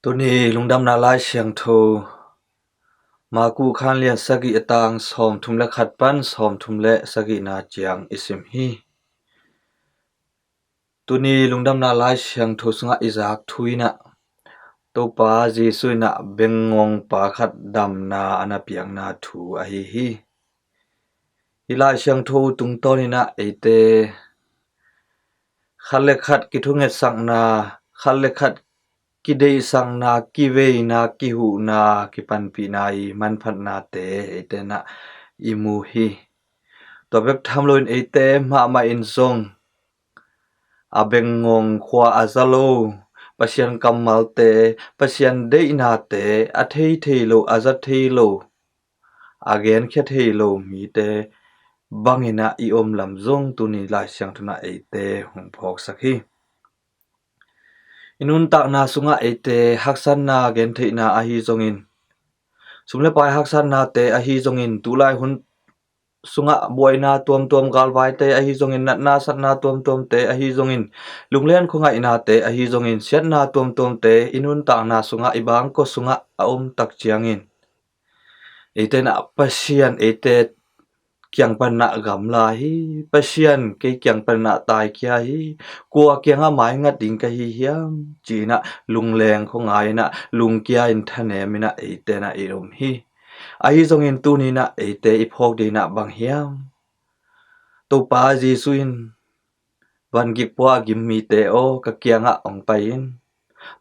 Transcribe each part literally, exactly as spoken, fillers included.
Tuni lungdamna Lai Siangtho Maku khanlian sagih a tang sawmthum le khat pan sawmthum le sagihna ciang i sim hi. Tuni lungdamna Lai Siangtho sungah i zak thu inah Topa Jesu inah bengngongpa khat damna a na piakna thu ahi hi. Hi Lai Siangtho tungtawn inah eite khat le khat kithungetsakna, khat le khat kideihsakna, kiveina, kihuhna, kipanpihna i manphatnate eite inah i mu hi. Tua bek tham loin eite mahmah in zong a bengngong, khua a za lo, Pasian kammalte, Pasian deihnate a thei thei lo, a za thei lo, a genkhia thei lo mite bang inah i om lam zong tuni Lai Siangtho inah eite hong phawksak hi. I nuntakna sungah eite haksatna gentheihna ahi zongin, sum le pai haksatnate ahi zongin, tulai hun sungah buaina tuamtuam, galvaite ahi zongin, natna satna tuamtuamte ahi zongin, lunglen khuangaihnate ahi zongin, siatna tuamtuamte i nuntakna sungah, i bangkua sungah a om tak ciangin, eite inah Pasian eite kiang pan inah gamla hi, Pasian kei kiang pan inah taikhia hi, kua kiangah maingat ding ka hi hiam, ci inah lungleng khuangai inah lungkia in thanem inah eite inah i om hi. Ahi zongin tuni inah eite i phawk ding inah bang hiam? Topa Jesu in, vangik pua a gim mite aw, ka kiangah hong pai in,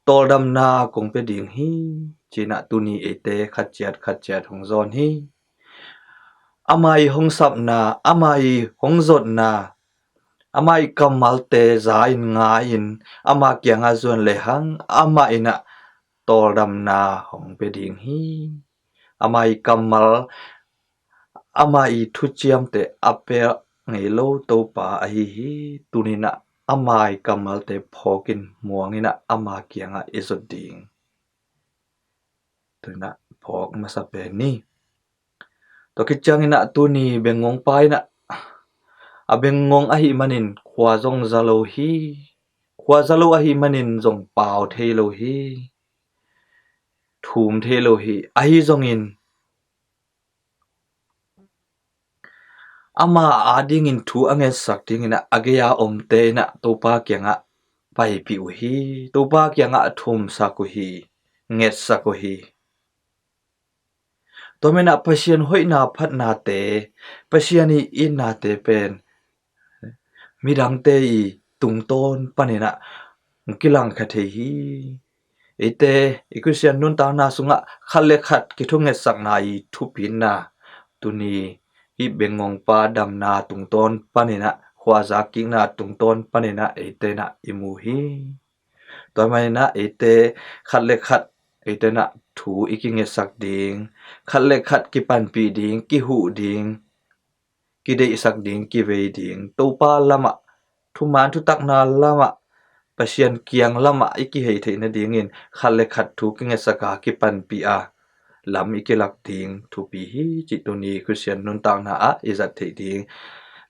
tawldamna kong pia ding hi, ci inah tuni eite khat ciat khat ciat hong zawn hi. Ama i hong sapna, ama i hong zotna, ama i kammalte za in, ngai in, ama kiangah zuan lehang amah inah tawldamna hong pia ding hi. Ama i kammal, ama i thuciamte a pia ngei lo Topa ahi hi. Tuni inah ama i kammalte phawk in, muang inah ama kiangah i zot ding. Tuni inah phawk masa pen ni. Tua khit ciang inah tuni bengngongpa inah a bengngong ahih manin khua zong za lo hi. Khua za lo ahih manin zong pau thei lo hi. Thum thei lo hi. Ahi zongin ama adingin thu a ngetsak ding inah a gei-a omte inah Topa kiangah paipih uh hi. Topa kiangah thumsak uh hi. Ngetsak uh hi. Tua manin ah Pasian hoihna phatnate, Pasian i itnate pen midangte i tungtawn panin ah kilangkhia thei hi. Eite i Khristian nuntakna sungah khat le khat kithungetsakna i thupitna, tuni hih bengngongpa damna tungtawn panin ah, khuazak kikna tungtawn panin ah eite in ah i mu hi. Tua manin ah eite khat le khat eite in ah thu i kingetsak ding, khat le khat kipanpih ding, kihuh ding, kideihsak ding, kivei ding, Topa lamah, thuman thutakna lamah, Pasian kiang lamah i kihei theih nadingin khat le khat thu kingetsak a, kipanpih a, lam i kilak ding thupi hi cih tuni Khristian nuntakna ah i zat theih ding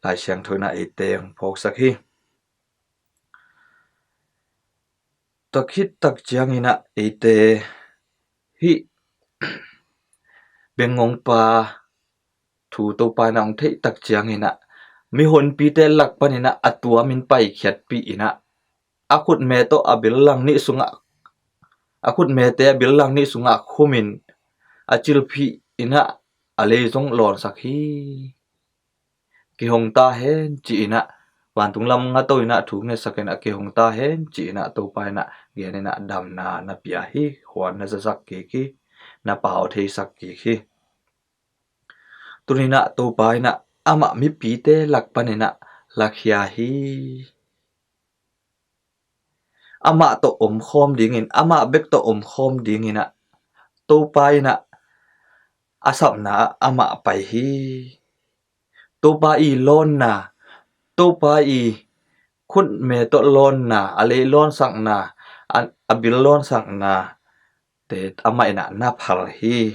Lai Siangtho in ah eite hong phawksak hi. Tua khit tak ciangin ah eite hih bengngongpa thu Topa in ah hong theih tak ciangin ah mihonpite lak panin ah a tuamin paikhiatpih in ah a khutme tawh a billang nih sungah, a khutmete a billang nih sungah khumin a cilphih in ah a lei zong lawnsak hi. Kihong ta hen ci-in ah, vantung lam ngato in ah thu ngetsak in ah kihong ta hen ci-in ah Topa in ah gen in ah damna na pia hi. Khuan na zazak kik hi, na pau theisak kik hi. Tuni in ah Topa in ah amah mipite lak panin ah lakhia hi. Amah tawh omkhawm dingin, amah bek tawh omkhawm dingin ah Topa in ah a sapna ah amah pai hi. Topa i lawnna, Topa i khutme tawh lawnna, a lei lawnsakna, a, a bil lawnsakna te amah in ah na phal hi.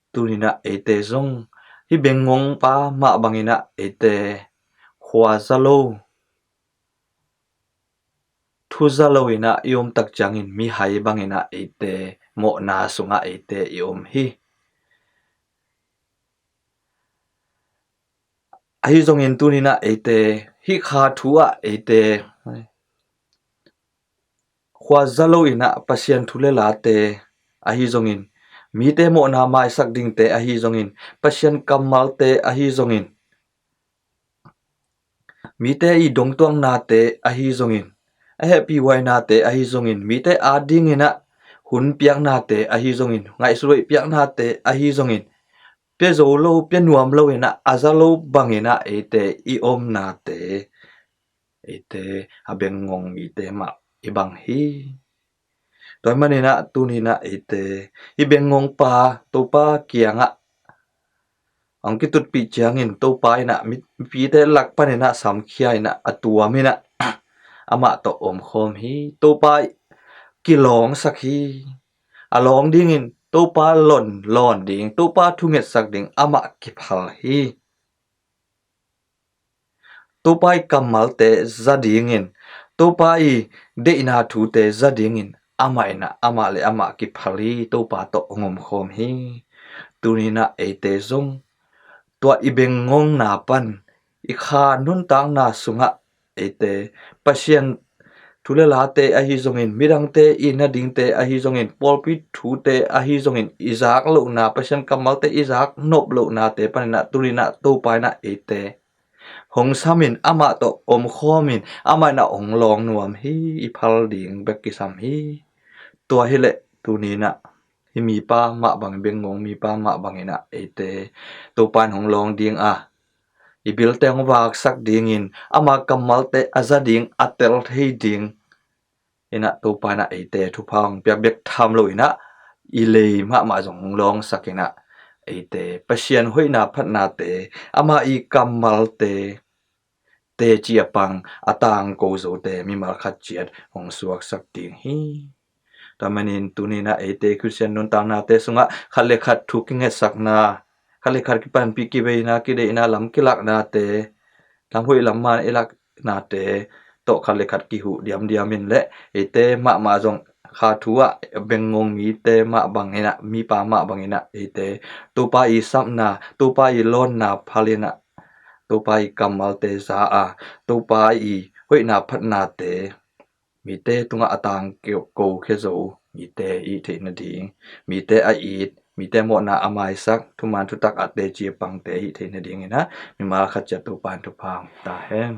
Tuni in ah eite zong hih bengngongpa mah bangin ah eite khua za lo, thuza lo inah i om tak ciangin mihai bang inah eite mawhna sungah eite i om hi. Ahi zongin tuni inah eite hih kha thu ah eite khuaza lo inah Pasian thu le late ahi zongin, mite mawhna maisak dingte ahi zongin, Pasian kammalte ahi zongin, mite i dongtuaknate ahi zongin, a hehpihhuainate ahi zongin, mite ading inah hun piaknate ahi zongin, ngaihsuthuai piaknate ahi zongin, pia zo lo, pia nuam lo inah a za lo bang inah eite i omnate, eite a bengngong mite mah i bang hi. Tua hi man inah tuni inah eite hih bengngongpa Topa kiangah hong kitutpih ciangin Topa inah mi, mipite lak pan inah samkhia inah a tuam inah amah tawh omkhawm hi. Topa kilawngsak hi. A lawng dingin Topa lon lawn ding, Topa thungetsak ding amah kiphal hi. Topa i kammalte za dingin, Topa i deihna thute za dingin amah inah amah le amah kiphal hi. Topa tawh hong omkhawm hi. Tuni inah eite zong tua i bengngongna pan i kha nuntakna sungah eite Pasian thu le late ahi zongin, midangte i na dingte ahi zongin, pawlpi thute ahi zongin i zak lohna, Pasian kammalte i zak nop lohnate pan inah tuni inah Topa inah eite hong samin, amah tawh omkhawmin, amah inah hong lawng nuam hi. I phal ding bek kisam hi. Tua hileh tuni inah hih mipa mah bang, bengngong mipa mah bang inah eite Topa in hong lawng ding a, i bilte hong vaksak dingin, ama kammalte a za ding, a tel thei ding inah Topa inah eite thupha hong piak bek tham lo inah i lei mahmah zong hong lawngsak inah eite Pasian hoihna phatnate, ama i kammalte teci a pang, a tangko zote mimal khat ciat hong suaksak ding hi. Tua manin tuni inah eite Khristian nuntaknate sungah khat le khat thu kingetsakna, khat le khat kipanpih kibeina, kideihna, lam kilaknate, lam hoih lam man i laknate tawh khat le khat kihuh diamdiam in le eite mahmah zong kha thu ah bengngong mite mah bang inah, mipa mah bang inah eite Topa i sapna, Topa i lawnna phal inah, Topa i kammalte za a, Topa i hoihna phatnate mite tungah a tangko khia zo mite i hih theih nading, mite a it, mite mawhna a maisak, thuman thutak a teci a pangte i hih theih nading inah mimal khat ciat Topa in thupha hong pia ta hen.